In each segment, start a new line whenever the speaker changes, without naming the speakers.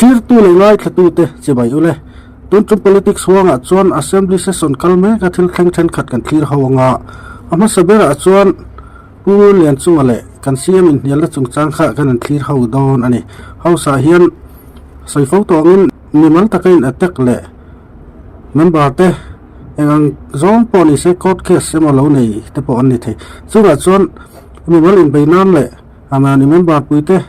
Thlirtu leh ngaithlatute chibai ule. Tun tum politics huangah chuan Assembly session kal mek a thil thleng thenkhat kan thlir ho anga a hmasa berah chuan Pu Lianchunga leh kan CM inhnialna chungchang kha kan han thlir ho dawn a ni. House ah hian sawi fo tawh angin mimal taka in attack leh member te eng ang zawng pawh ni se court case emaw lo nei te pawh an ni thei. Chungah chuan mimal inbei nan leh a mahni member pui te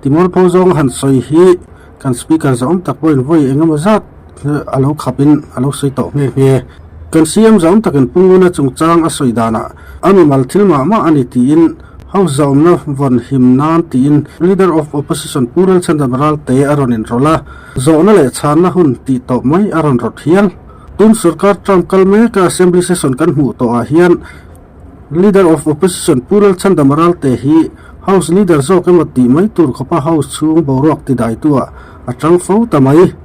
timualpho zawng han sawi hi kan speaker zahawm tak pawhin vawi eng emaw zat a lo khap in a lo sawi tawh nghe nghe. Kan CM zahawm takin Pu Nguna chungchang a sawi danah a mimal thil mah mah a ni tiin House zahawmna vawn him nan tiin Leader of Opposition Pu Lalchhandam Ralte a rawn inrawlh a, zawhna leh chhanna hun tih tawp mai a rawn rawt hial. Tun sorkar term kal meka Assembly session kan hmuh tawhah hian Leader of Opposition Pu Lalchhandam Ralte hi House Leader zawk emaw tih mai tur khawpa House chhung boruak tidaitu-ah a tang fo ta mai.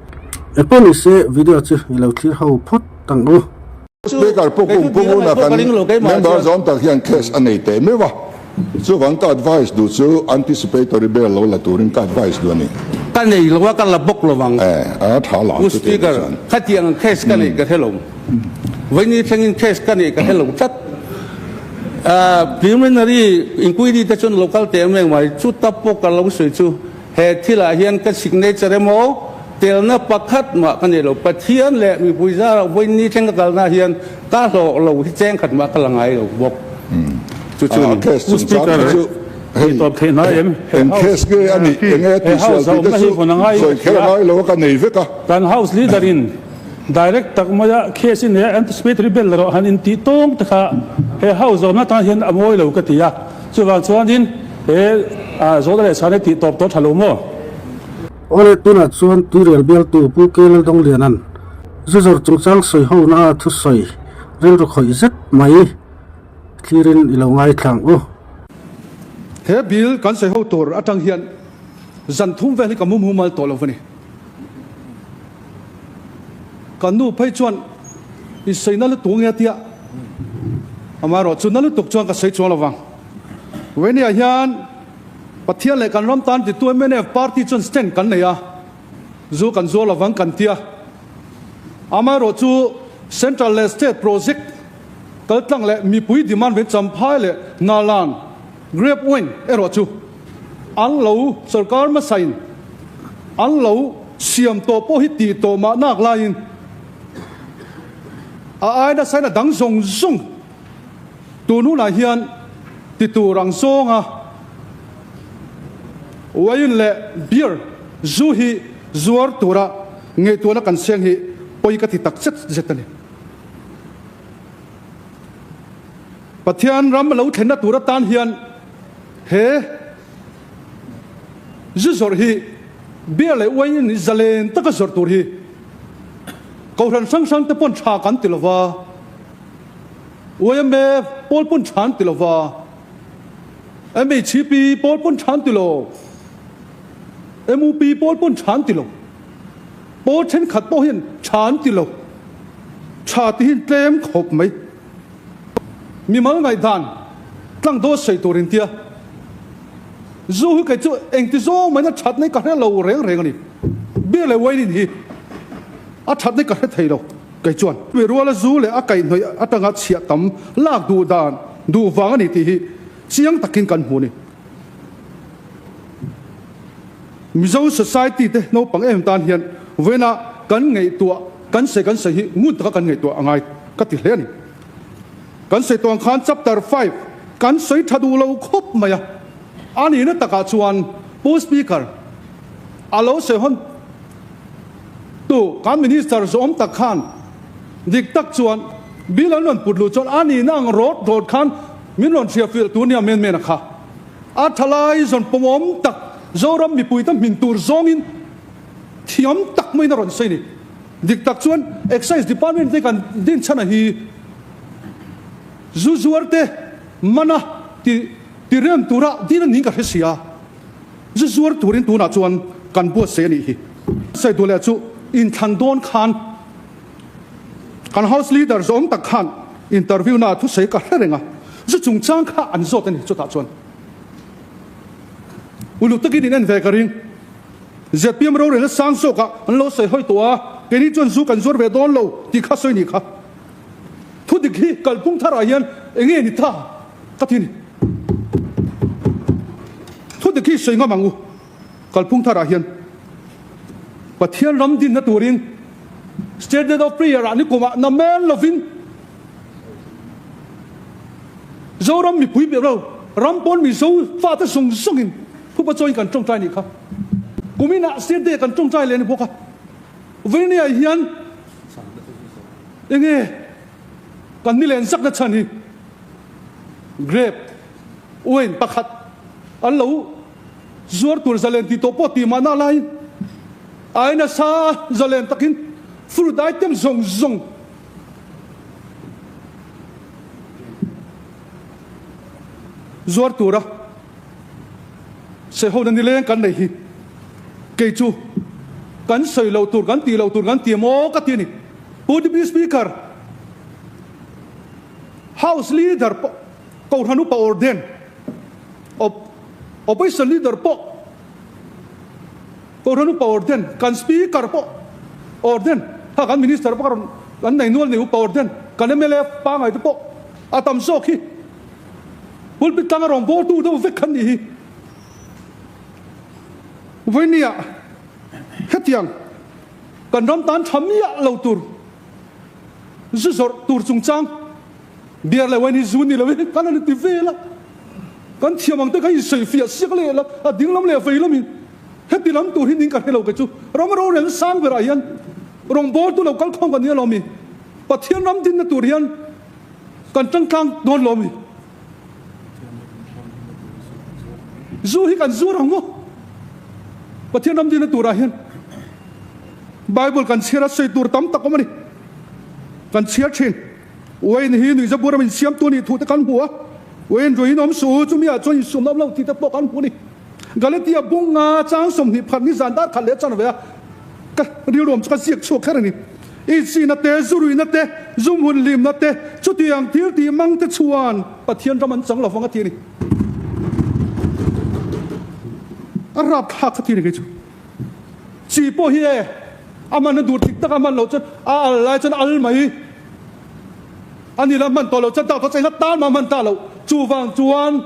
Engpawh ni se video chu i lo thlir ho phawt ang u.
Speaker Pu Kum Pu Nguna kan member zawm tak hian case a nei teh meuh a, chuvang ka advice duh chu anticipatory bail lo la turin ka advice duh a ni.
Ka nei lo a, ka la bawk lo ang.
Eh, a tha la
Pu
chu tih
Speaker,
chuan.
khatiang case ka neih ka hre lo. Vaini thlengin case ka neih ka hre lo tlat. Preliminary inquiry te chuan lo kal teh em mai, chuta pawh ka lo sawi chu he thilah hian ka signature emaw telna pakhat mah ka nei lo. Pathian leh mipui zarah vaini thleng ka kalna hian ka hlawh lo hi cheng khat mah ka la ngai lo bawk. Chu chu a ni.
Case chungchang kha chu hei eng case nge a nih, eng nge a tihsual tih te chu sawi kher a ngai lo a, ka nei vek a.
Kan House leader in Direct tak maia case in he anticipatory bail erawh han intih tawng te kha he house zawmna tan hian a mawi lo ka ti a, chuvang chuanin he zawhna leh chhana tih tawp tawh tha lo maw?
Awle tunah chuan tuirial bialtu Pu K Laldongliana'n zu zawrh chungchang sawi hona a thusawi rilru khawih zet mai thlirin i lo ngaithla ang u.
He bill kan sawi ho tur atang hian zan thum vel hi ka mumhumal tawh lo va ni. Kan nu phei chuan i sawi na lutuk nge tia amaherawh chu na lutuk chuan ka sawi chuang lo vang. Venia hian Pathian leh kan ram tan titu mnf party chuan stand kan nei a, zu kan zuar lo vang kan tia. Amaherawh chu Central leh State project kaltlang leh mipui demand ven Champhai leh Nalan Grape wine erawh chu an lo sorkar hmasain an lo siam tawh pawh hi tih tawh mah nak laiin a ai nasain a dang zawng zawng tun hunah hian ti tur ang zawnga wine leh beer zu hi zuar tura ngaihtuahna kan seng hi pawi ka ti tak zet zet a ni. Pathian ram lo thlenna tur atan hian he zu zawrh hi beer leh wine zalen taka zawrh tur hi Kohhran hrang hrang te pawn tha kan ti lova, YMA pawl pawn tha an ti lova, MHP pawl pawn tha an ti lo, MUP pawl pawn tha an ti lo, pawl thenkhat pawh hian tha an ti lo, tha ti hi tlem khawp mai. Mimal ngaihdan tlang dawt sawi tur intia zu hi kei chu engti zawng maina that nei ka hre lo reng reng a ni. Beer leh wine in hi a that nei ka hre thei lo kei chuan. Mi ruala zu leh a kaihhnawih atanga chhiah tam lak duh dan duh vang a ni tih hi chiang takin kan hmu a ni. Mizo society te naupang em tan hian vawiina kan ngaihtuah kan sawi kan sawi hi ngun taka kan ngaihtuah a ngai ka ti hle a ni. Kan sawi tawng khan chapter 5 kan sawi tha duh lo khawp mai a, a nihna takah chuan Pu Speaker a lo sawi hawn tu kan Minister zawm tak khan dik tak chuan bill an rawn put luh chuan a nihna ang rawt rawt khan min rawn hriatfiah tur nia men men a kha. A thalai zawn pawmawm tak Zoram mipuite hmin tur zawngin thiam tak maiin a rawn sawi a ni. Dik tak chuan Excise Department te kan din chhan a hi zu zuar te mana ti ti rem tura din a niin ka hre sia. Zu zuar turin tunah chuan kan buatsaih a nih hi. Sawi duh leh chu inthlan dawn khan Kan House Leader zawng tak khan interview na thusawi ka hre reng a, zu chungchang kha an zawt a ni chutah chuan uluk takin in en ve ka ring. ZPM rorelna sang zawkah an lo sawi hawi tawh a, keini chuan zu kan zuar ve dawn lo tih kha sawi ni kha. Thudik hi kalphung tharah hian enge ni ta ka ti ni. Thudik hi sawi ngam ang u, kalphung tharah hian Pathian ram dinna turin Standard of Prayer ah nikumah na men lovin Zoram mipui ber lo, ram pawn Mizo fate zawng zawngin thupa chawiin kan tawngtai nih kha. Kuminah State Day kan tawngtai leh a ni bawk a. Vawinia hian enge kan ni len zakna chhan hi grape wine pakhat an lo zuar tur zalen tih tawh pawh tih mahna laiin ai nasa zalen takin fruit item zawng zawng Zuar tura sehona nileng kan nei hi kei chu kan sawi loh tur kan tih loh tur kan ti maw ka ti a ni. Pu Deputy Speaker, House Leader pawh Kohhran Upa Orden, Opposition Leader pawh Kohhran Upa Orden, kan Speaker pawh Orden, kha kan Minister pawh ka rawn kan nei nual ni Upa Orden, kan mla pangngai te pawh a tam zawk hi pulpit tlanga rawn bawltu deuh vek khan nih hi. Vawinia hetiang kan ram tan tha miah lo tur zu zawrh tur chungchang beer leh wine hi zu ni lo in kan han ti vel a, kan thiam ang te kha insawifiah siak leh lam a ding lam leh vei lamin heti lam tur hi ning ka hre lo kei chu ram rorelna sang berah hian rawngbawltu lo kal khawm kan ni alawm i Pathian ram dinna tur hian kan tangtlang dawn lo mi? Zu hi kan zur ang maw? Pathian ram dinna turah hian Bible kan chhiar a sawi tur tam tak awm a ni. Kan chhiar thin. Wayne hi nuihzabur a min siamtu a nih thu te kan hmu a. Wayne ruiin awm suh u, chumi ah chuan insumna awm lo tih te pawh kan hmu a ni. Galatia bunga chang 20 phat ni zan dar khat leh chan ve a ka rilruam chu ka ziak chhuak kher a ni. Inchihna te, zuruihna te, zumhun hlimna te, chutiang thil tih mang te chuan Pathian ram an chang lo vang a ti a ni. A rapthlak kha ti a ni kei chu. Chi pawh hi e, a hman a dur dik tak a hman loh chuan a al lai chuan al mai a ni la, hman tawh loh chuan tak tak chu tan mah hman ta loh. Chuvang chuan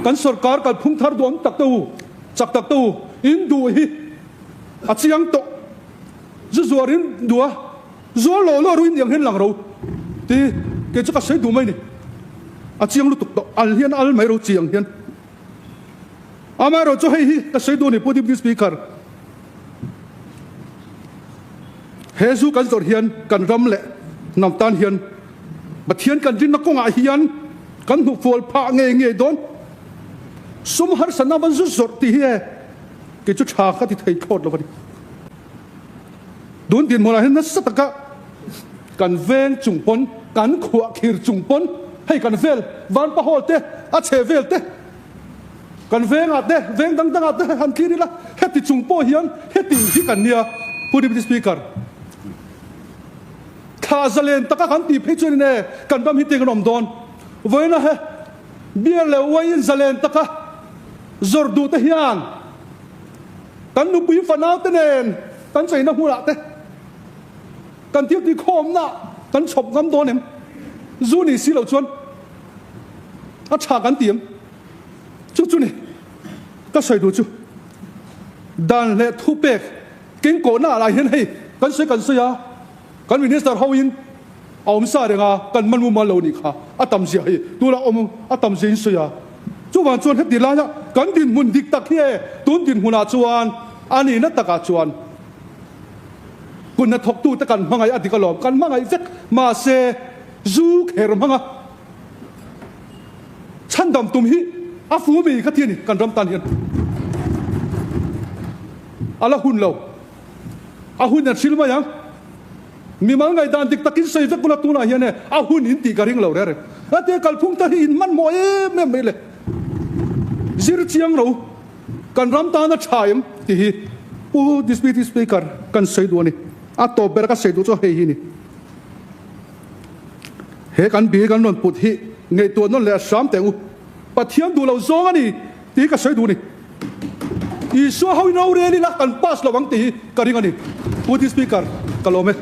kan sorkar kalphung thar duhawm tak te u, chak tak te u, in duh hi a chiang tawh. Zu zuar in duh a, zuar lo lo ruin ang hian lang ro ti kei chu ka sawi duh mai ni. A chiang lutuk tawh, al hian al mai ro chiang hian. Amaherawh chu hei hi ka sawi duh a ni Pu Deputy Speaker, he zu kan zawrh hian kan ram leh hnam tan hian Pathian kan rinna kawngah hian kan hnuhfual phah ngei ngei dawn. Sum harsatna van zu zawrh tih hi e kei chu tha ka ti thei thlawt lo a ni. Tun dinhmunah hian nasa taka kan veng chung pawn, kan khuah khir chung pawn, hei kan vel Vanpa Hall te, a chhe vel te, kan vengah te, veng dang dangah te han thlir ila, heti chung pawh hian heti hi kan nia, Pu Deputy Speaker. Thla zalen taka kan tih phei chuan in e, kan ram hi tiang kan awm dawn. Vawiina he beer leh wine zalen taka zawrh duh te hian, Kan nupui fanau te nen kan cheina hmunah te kan thil tih khawmna kan chhawp ngam dawn em? Zu ni si lo chuan a tha kan ti em? Chu chu ni ka sawi duh chu. Dan leh thupek keng kawhna ah lah hian hei kan sawi kan sawi a, kan minister ho in a awm sa reng a, kan man mumal lo nih kha a tam zia hei tunah awm a tam zia in sawi a. Chuvang chuan heti laia kan dinhmun dik tak hi e, tun dinhmunah chuan a nihna takah chuan kun hnathawktute kan hmangaih a dik alawm, kan hmangaih vek, mahse zu kher hmanga chhandam tum hi a fu mi ka ti a ni, kan ram tan hian a la hun lo, a hun an hril mai ang. Mimal ngaihdan dik takin sawi vek bula tunah hian e a hun in tih ka ring lo reng reng. A tia kalphung te hi in hmanhmawh em em mai le. Zir chiang ro kan ram tana tha em tih hi Pu Deputy Speaker kan sawi duh a ni. A tawp ber ka sawi duh chu hei hi ni. He kan bill kan rawn put hi ngaihtuah nawn leh a hram teh u. Pathian duh lo zawng a ni tih ka sawi duh a ni. Isua hoin rorel ila kan pass lo ang tih hi ka ring a ni. Pu Speaker, ka lawm e.